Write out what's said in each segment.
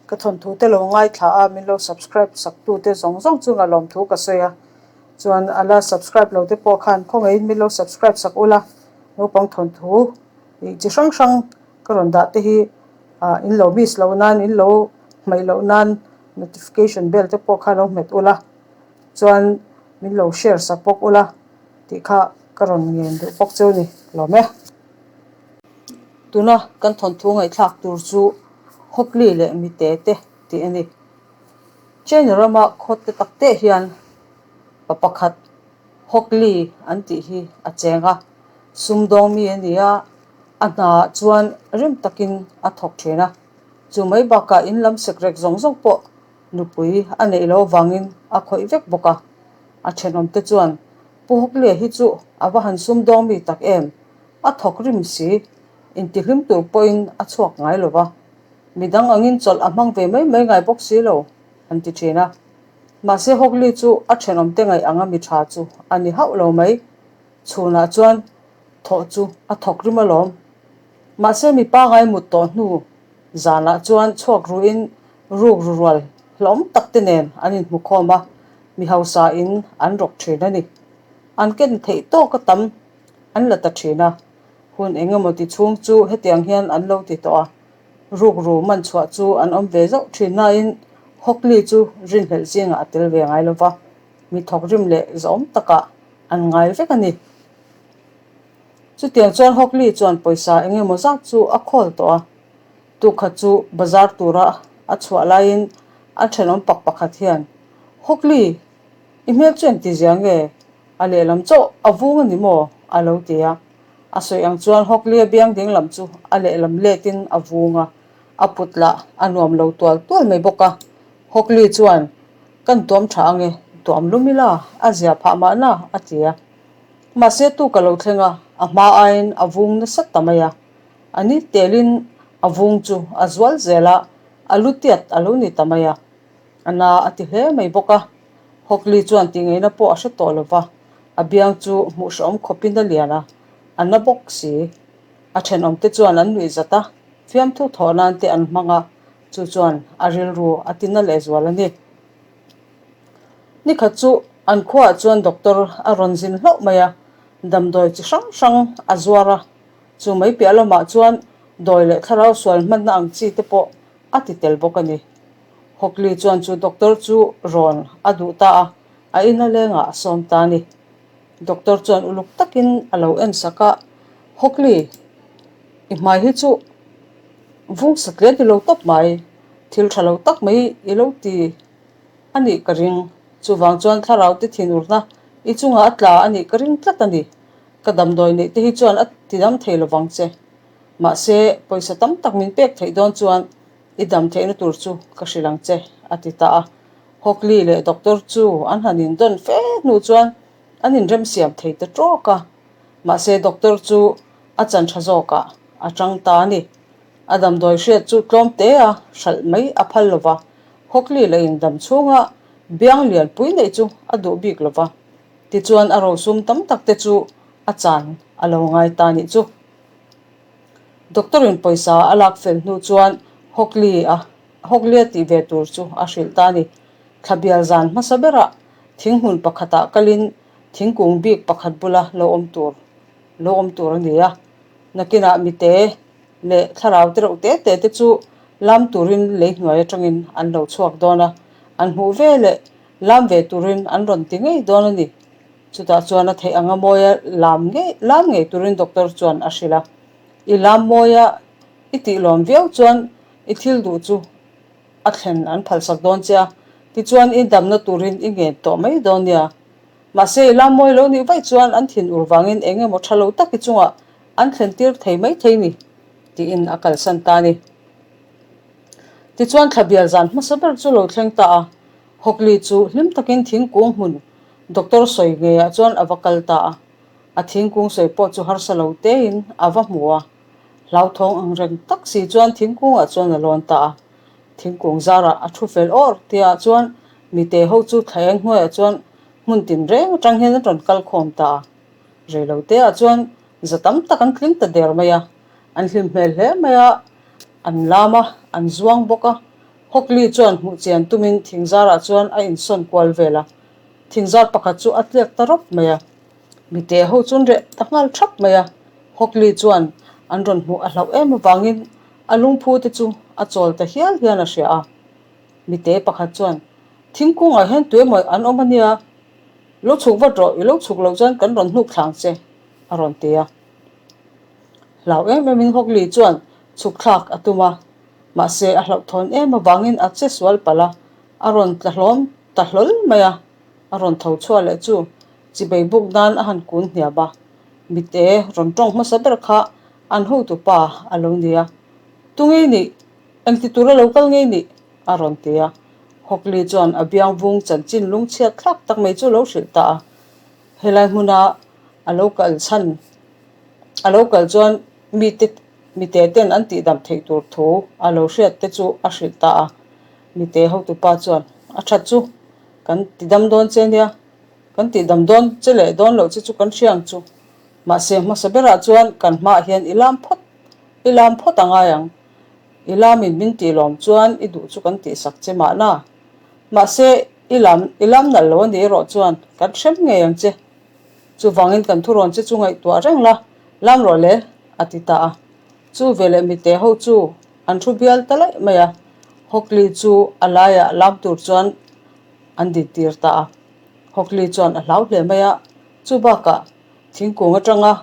Ka thawnthu te lo ngaithla a, min lo subscribe sak tu te zawng zawng chunga lawmthu ka sawi a. Chuan a la subscribe lo te pawh khan khawngaihin min lo subscribe sak ula, naupang thawnthu ih chi hrang hrang ka rawn dah te hi ah in lo miss loh nan in lo hmaih loh nan notification bell te pawh kha lo hmet ula chuan min lo share sak bawk ula tih kha ka rawn ngen duh bawk cheu ni lawm e. Tuna kan thawnthu ngaihthlak tur chu Hawkley leh Mite te tih a ni. China rama khaw te tak te hian pa pakhat Hawkley an tih hi a cheng a, sumdawng mi a ni a, a hnaah chuan rim takin a thawk thin a. Chu mai bakah in lam sekrek zawng zawng pawh nupui a neih loh avangin a khawih vek bawk a. A thenawmte chuan, Pu Hawkley hi chu a va han sumdawng mi tak em? A thawk rim si, intihlim tur pawhin a chhuak ngai lo va, midang angin chawlh a hmang ve mai mai ngai bawk si lo, an ti thin a. Mahse Hawkley chu a thenawmte ngaih anga mi tha chu a ni hauh lo mai. Chhunah chuan thawh chu a thawk rim alawm. Mahse mi pangai mut tawh hnu zanah chuan chhuak ruin ruk ru rual hlawm tak te nen an inhmu khawm a, mi hausa in an rawk thin a ni. An ken theih tawk a tam an la ta thin a, hun eng emaw ti chhung chu hetiang hian an lo ti tawh a, rukru man chhuah chu an awm ve zauh thin nain Hawkley chu rinhlelh zingah a tel ve ngai lo va, mi thawkrim leh zawm takah an ngai vek a ni. Chutiang chuan Hawkley chuan pawisa eng emaw zat chu a khawl tawh a, tukhat chu bazar tura a chhuah laiin a thenawm pak pakhat hian, Hawkley, i hmel chu engtizia nge? A lehlam chauh a vung a ni maw? a lo ti a. A sawi ang chuan Hawkley-a biang ding lam chu a lehlam letin a vung a, a put lah a nuam lo tual tual mai bawk a. Hawkley chuan, Kan tuam tha ange, tuam lum ila, a zia phah mahna, a ti a. Mahse tu ka lo thleng a, a hma aiin a vung nasa ta mai a. A ni telin a vung chu a zual zel a, a lu tiat a lo ni ta mai a. A na a ti hle mai bawk a. Hawkley chuan tih-ngaihna pawh a hre tawh lo va, a biang chu hmuh hrehawm khawpin a lian a, a na bawk si. A thenawmte chuan an nuih zat a, fiamthu thawh nan te an hmang a, chu chuan a rilru a tina lehzual a ni. Nikhat chu an khuaah chuan doctor a rawn zin hlauh mai a, damdawi chi hrang hrang a zuar a, chu mai piah lamah chuan dawi leh thlarau sual hmanna ang chi te pawh a ti tel bawk a ni. Hawkley chuan chu doctor chu rawn a duh ta a, a ina lengah a sawm ta a ni. Doctor chuan uluk takin a lo en sak a, Hawkley, i hmai hi chu vung satlian i lo tawp mai, thil tha lo tak mai i lo ti a nih ka ring. Chuvang chuan thlarau te thinurna i chungah a tla a nih ka ring tlat a ni. Ka damdawi neih te hi chuan a tidam thei lovang che. Mahse, pawisa tam tak min pek theih dawn chuan I dam theihna tur chu ka hrilh ang che, a ti ta a. Hawkley leh doctor chu an han indawn fe hnu chuan an inremsiam thei ta tawk a. Mahse doctor chu a chan tha zawkah a tang ta a ni. A damdawi hriat chu tlawm te a hralh mai a phal lo va, Hawkley leh indam chhunga biang lianpui neih chu a duh bik lo va. Tichuan a rosum tam tak te chu a chan a lo ngai ta nih chu. Doctor in pawisa a lak fel hnu chuan Hawkley a Hawkley a tih ve tur chu a hrilh ta a ni. Thlabial zan hmasa berah thinghmun pakhatah kalin thingkung bik pakhat bula lo awm tur lo awm tur a ni a. Nakinah mite leh thlarau te reuh te te te chu lam turin lei hnuai atangin an lo chhuak dawn a, an hmuh ve leh lam ve turin an rawn ti ngei dawn a ni. Chutah chuan a theih anga mawia lam ngei lam ngei turin doctor chuan a hrilh a. I lam mawia i tih lawm viau chuan i thil duh chu a thlen an phalsak dawn che a, tichuan i damna turin i ngen tawh mai dawn nia. Mahse i lam mawi lo nih vaih chuan an thin ur vangin eng emaw tha lo tak i chungah an thlen tir thei mai thei ni, tiin a kalsan ta a ni. Tichuan thlabial zan hmasa ber chu lo thleng ta a, Hawkley chu hlim takin thingkung hmun Doctor sawi ngeiah chuan a va kal ta a, a thingkung sawi pawh chu harsa lo tein a va hmu a. Hlauthawng ang reng tak si chuan thingkungah chuan a lawn ta a. Thingkung zarah a thu fel awr tihah chuan mite ho chu thlaeng hnuaiah chuan hmun tin reng atang hian an rawn kal khawm ta a. Rei lo teah chuan za tam tak an tling ta der mai a, an hlim hmel hle mai a, an lam a, an zuang bawk a. Hawkley chuan hmuh chian tumin thingzarah chuan a insawn kual vel a. Thingzar pakhat chu a tliak ta rawp mai a. Mite ho chuan reh ta nghal thap mai a. Hawkley chuan an rawn hmuh a hlauh em avangin a lungphu te chu a chawl ta hial hian a hria a. Mite pakhat chuan, Thingkungah hian tuemaw an awm a nia, lo chhuk vat rawh, i lo chhuk loh chuan kan rawn hnuk thlang che, a rawn ti a. Hlau em emin Hawkley chuan chhuk thlak a tum a, mahse a hlauhthawn em avangin a che sual palh a, a rawn tla hlawm ta hlawl mai a, a rawn tho chhuah leh chu chibei buk nan a han kun hniam a, mite rawn tawng hmasa ber kha an hotu pa a lo ni a, Tu ngei nih? Engti tura lo kal ngei nih? a rawn ti a, Hawkley chuan a biang vung chanchin lungchhiat thlak tak mai chu lo hrilh ta a, helai hmuna a lo kal chhan a lo kal chuan mite mite ten an tihdam theih tur thu a lo hriat te chu a hrilh ta a. Mite hotupa chuan, A that chu, kan tidam dawn che nia, kan tihdam dawn che leh dawn loh che chu kan hria ang chu. Mahse hmasa berah chuan kan hmaah hian i lam phawt, i lam phawt a ngai ang. I lamin min tih lawm chuan i duh chu kan tihsak che mahna. Mahse i lam, i lam nalh lo a nih erawh chuan kan hrem ngei ang che. Chuvangin kan thurawn che chu ngaihtuah reng la, lam rawh le, a ti ta a. Chu veleh mite ho chu an thu bial ta laih mai a, Hawkley chu a laiah lam tur chuan an dintir ta a. Hawkley chuan a hlau hle mai a, chu bakah thingkung atanga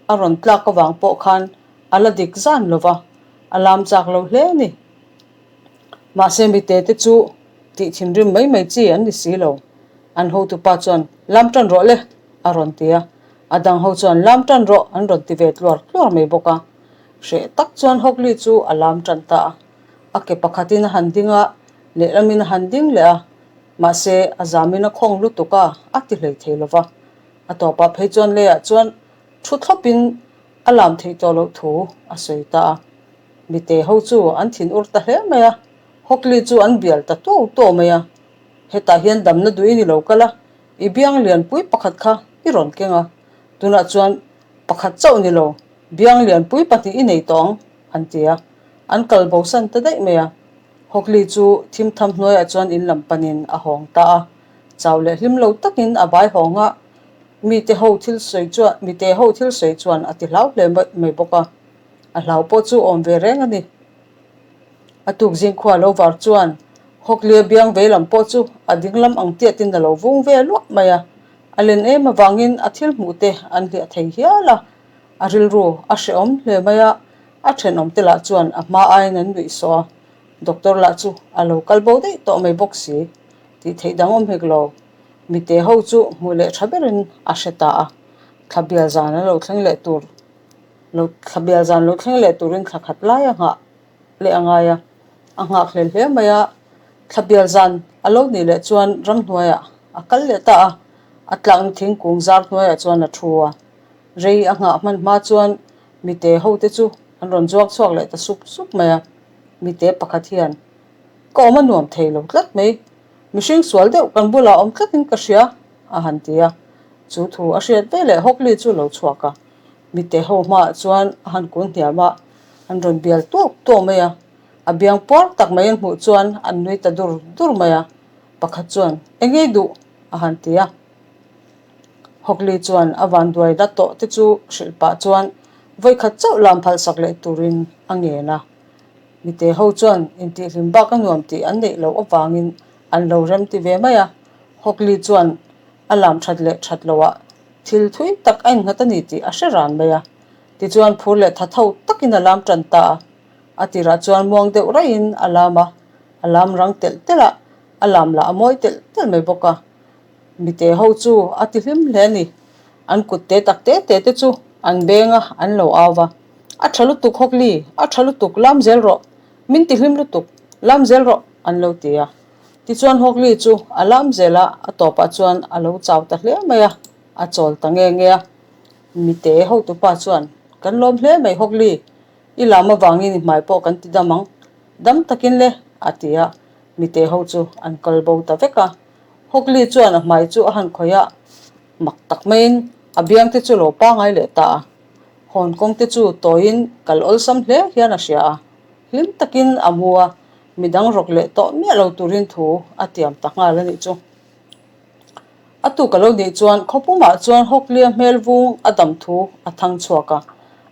a rawn tlak avang pawh khan a la dik zan lo va, a lam chak lo hle a ni. Mahse mite te chu tih thinrim mai mai chi an ni si lo. An hotupa chuan, Lam tan rawh le, a rawn ti a. A dang ho chuan, Lam tan rawh, an rawn ti ve tluar tluar mai bawk a. Hreh tak chuan Hawkley chu a lam tan ta a. A ke pakhatin a han ding a, lehlamin a han ding leh a. Mahse a zamin a khawng lutuk a, a ti hlei thei lo va. A tawpah phei chuan leiah chuan thu thlawpin a lam theih tawh loh thu a sawi ta a. Mite ho chu an thin ur ta hle mai a, Hawkley chu an bial ta tuau tuau mai a. Hetah hian damna duhin i lo kal a, i biang lianpui pakhat kha i rawn keng a, tunah chuan pakhat chauh ni lo, biang lianpui pahnih i nei tawh ang, an ti a. An kal bosan ta daih mai a. Hawkley chu thim tham hnuaiah chuan in lam panin a hawng ta a. Chau leh hlim lo takin a vai hawng a, mite ho thil sawi chuan mite ho thil sawi chuan a ti hlau hle mai bawk a. A hlau pawh chu awm ve reng a ni. A tuk zingkhua lo var chuan Hawklia biang vei lam pawh chu a ding lam ang tiatin a lo vung ve luah mai a. A len em avangin a thil hmuh te an hliah thei hial a. A rilru a hrehawm hle mai a, a thenawmte lah chuan a hma aiin an nuih sawh a. Doctor lah chu a lo kal bo daih tawh mai bawk si. Tih theih dang awm hek lo. Mite ho chu hmuh leh tha berin a hre ta a. Thla bial zan a lo thleng leh tur. Lo thla bial zan lo thleng leh turin thla khat lai a nghah leh a ngai a, a nghak hlel hle mai a. Thla bial zan a lo nih leh chuan ramhnuaiah a kal leh ta a, a tlakna thingkung zar hnuaiah chuan a thu a. Rei a nghah hman hma chuan mite hote chu an rawn zuak chhuak leh ta sup sup mai a. Mite pakhat hian, Ka awm a nuam thei lo tlat mai, mihring sual deuh kan bulah awm tlatin ka hria, a han ti a. Chu thu a hriat veleh Hawkley chu lo chhuak a. Mite ho hmaah chuan a han kun hniam a, an rawn bial tuak tuak mai a. A biang puar tak mai an hmuh chuan an nui ta dur dur mai a. Pakhat chuan, Eng ngei duh? a han ti a. Hawkley chuan a vanduai la tawh te chu hrilh pah chuan vawikhat chauh lam phalsak leh turin a ngen a. Mite ho chuan intihhlim bak a nuam tih an neih loh avangin an lo rem ti ve mai a. Hawkley chuan a lam that leh that loah Thil thui tak a innghat a ni tih a hre ran mai a. Tichuan phur leh tha tho takin a lam tan ta a. A tirah chuan muang deuh raihin a lam a, a lam rang telh telh a, a lam lah a mawi telh telh mai bawk a. Mite ho chu a ti hlim hle a ni. An kut te tak te te te chu an beng a, an lo au va. A tha lutuk Hawkli, a tha lutuk, lam zel rawh, min ti hlim lutuk, lam zel rawh, an lo ti a. Tichuan Hawkley chu a lam zel a, a tawpah chuan a lo chau ta hle mai a, a chawl ta nge nge a. Mite hotupa chuan, Kan lawm hle mai Hawkley, i lam avangin i hmai pawh kan ti dam ang, dam takin le, a ti a. Mite ho chu an kal bo ta vek a. Hawkley chuan a hmai chu a han khawih a, mak tak maiin a biang te chu lo pangai leh ta a. Hawn kawng te chu tawiin kal awlsam hle hian a hria a, hlim takin a mu a. Midang rawk leh tawh miah lo turin thu a tiam ta nghal a nih chu. A tuk a lo nih chuan khawpumah chuan Hawklia hmel vung a dam thu a thang chhuak a,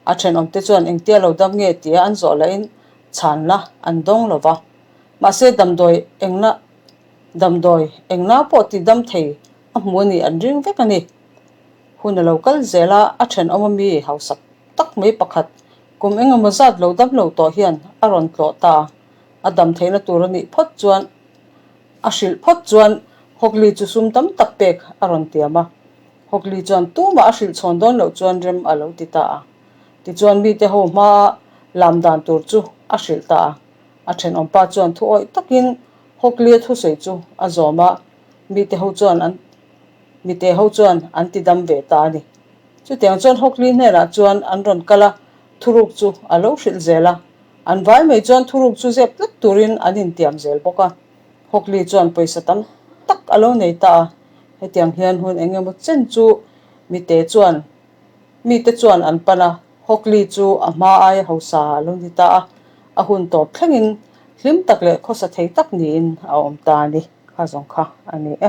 a thenawmte chuan engtia lo dam nge tia an zawh lahin chhanna an dawng lo va. Mahse damdawi engna damdawi engna pawh ti dam thei a hmu a nih an ring vek a ni. Hun a lo kal zel a, a thenawm a mi hausak tak mai pakhat kum engemaw zat lo dam lo tawh hian a rawn tlawh ta a, a dam theihna tur a nih phawt chuan A hrilh phawt chuan Hawkley chu sum tam tak pek a rawn tiam a. Hawkley chuan tumah a hrilh chhawn dawn loh chuan rem a lo ti ta a. Tichuan mite ho hmaa lam dan tur chu a hrilh ta a. A thenawmpa chuan thu awih takin Hawkley-a thusawi chu a zawm a, mite ho chuan an mite ho chuan an ti dam ve ta a ni. Chutiang chuan Hawkley hnenah chuan an rawn kal a, thuruk chu a lo hrilh zel a. An vai mai chuan thuruk chu zep tlat turin an intiam zel bawk a. Hawkley chuan pawisa tam tak a lo nei ta a, hetiang hian hun eng emaw chen chu mite chuan mite chuan an pan a, Hawkley chu a hma aia hausa a lo ni ta a, a hun tawp thlengin hlim tak leh khawsa thei tak niin a awm ta a ni. Kha zawng kha a ni e.